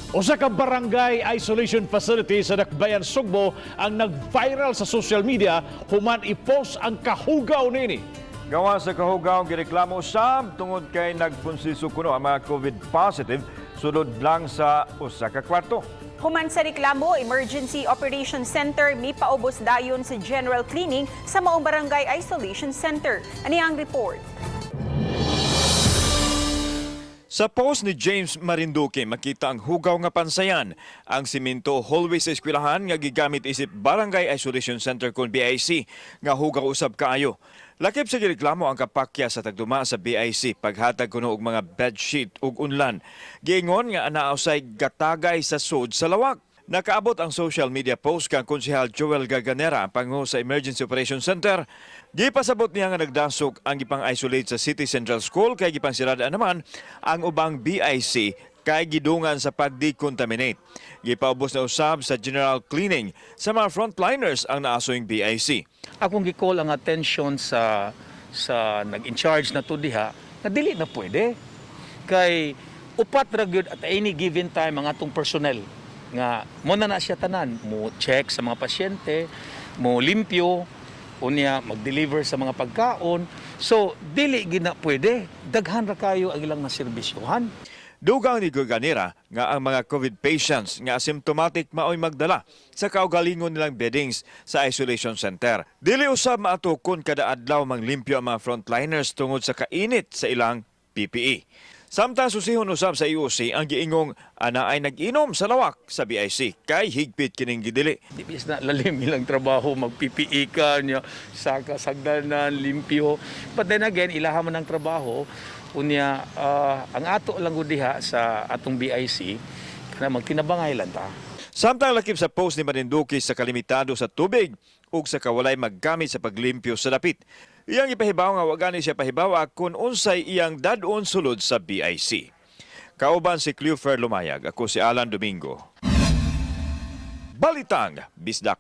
Usa ka barangay isolation facility sa Dakbayan, Sugbo ang nag-viral sa social media human i-post ang kahugaw nini. Gawa sa kahugaw, gireklamo usab tungod kay nagpunsiso kuno ang mga COVID positive sulod lang sa usa ka kwarto. Human sa reklamo, Emergency Operations Center mipaubos dayon sa general cleaning sa maong Barangay Isolation Center. Ani ang report. Sa post ni James Marinduque, makita ang hugaw nga pansayan, ang simento hallway sa eskwelahan nga gigamit isip Barangay Isolation Center kon BIC nga hugaw usab kaayo. Lakip sa gireklamo ang kapakya sa tagduma sa BIC paghatag kuno og mga bedsheet ug unlan. Giingon nga anaa usay gatagay sa sud sa lawak. Nakaabot ang social media post kang Konsehal Joel Gaganera, ang pangulo sa Emergency Operations Center. Gipasabot niya nga nagdasok ang gipang-isolate sa City Central School kay gipang-sirada naman ang ubang BIC kay gidungan sa pag-decontaminate. Gipaubos na usab sa general cleaning sa mga frontliners ang naasoyng BIC. Akong gi-call ang attention sa nag-in-charge na to diha nga dili na pwede. Kay upat ra gyud at any given time ang atong personnel nga mo na na siya tanan mo check sa mga pasyente, mo limpyo, unya mag-deliver sa mga pagkaon. So dili gid na pwede, daghan ra kayo ang ilang naserbisyuhan. Dugang ni Gaganera nga ang mga COVID patients nga asymptomatic maoy magdala sa kaugalingon nilang beddings sa isolation center. Dili usab maatukon kada adlaw manglimpyo ang mga frontliners tungod sa kainit sa ilang PPE. Samtang susihon usab sa EOC ang giingong anaay nag-inom sa lawak sa BIC kay higpit kining gidili. Di bis na lalim ilang trabaho, mag-PPE ka niya, saka sagdanan, limpyo. But then again, ilaha man ang trabaho. Unya, ang ato lang gud diha sa atong BIC, kana magtinabangay lang ta. Samtang lakip sa post ni Marinduque sa kalimitado sa tubig ug sa kawalay maggamit sa paglimpyo sa dapit. Iyang ipahibaw nga wa gani siya pahibawa kung unsay iyang dad-on sulod sa BIC. Kauban si Cleofer Lumayag, ako si Alan Domingo. Balitang Bisdak.